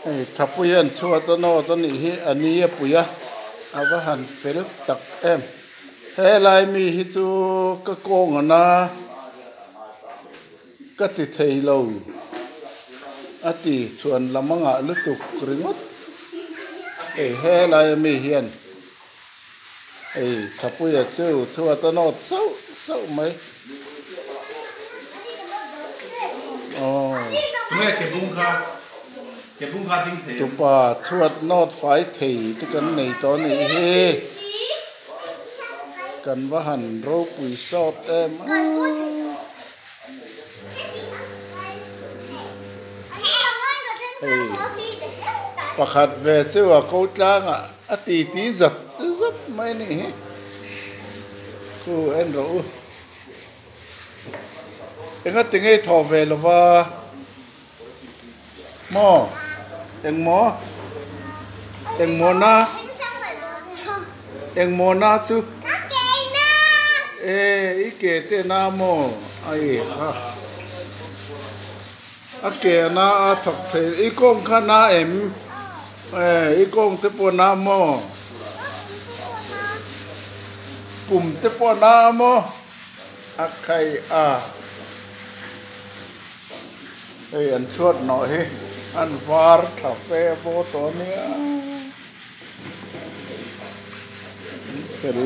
Hei thapui hian chhuat a nawt a nih hi a ni a pui a a va han fel tak em helai mi hi chu ka kawng an a ka ti thei lo a ti chhuan lam a ngah lutuk ringawt hei helai ami hian hei thapuia chu chhuat a nawt sauh sauh mai aw tupa chhuat nawt fai thei te kan nei tawh a nih hi. Kan va han ropui sawt em a. Hei pakhat ve chu a ko tlangah a ti ti zat zat mai a nih hi. Khu en rawh u. Engati ngei thaw ve lova maw engmaw engmaw na engmaw na chu e i ke te na maw ai ha a ke na a thawk thei i kawng kha na em e i kawng te pawh na maw pum te pawh na maw. A khai a, hei an chhuat nawh hi an var tha fe pawh tawh a nia. An fel.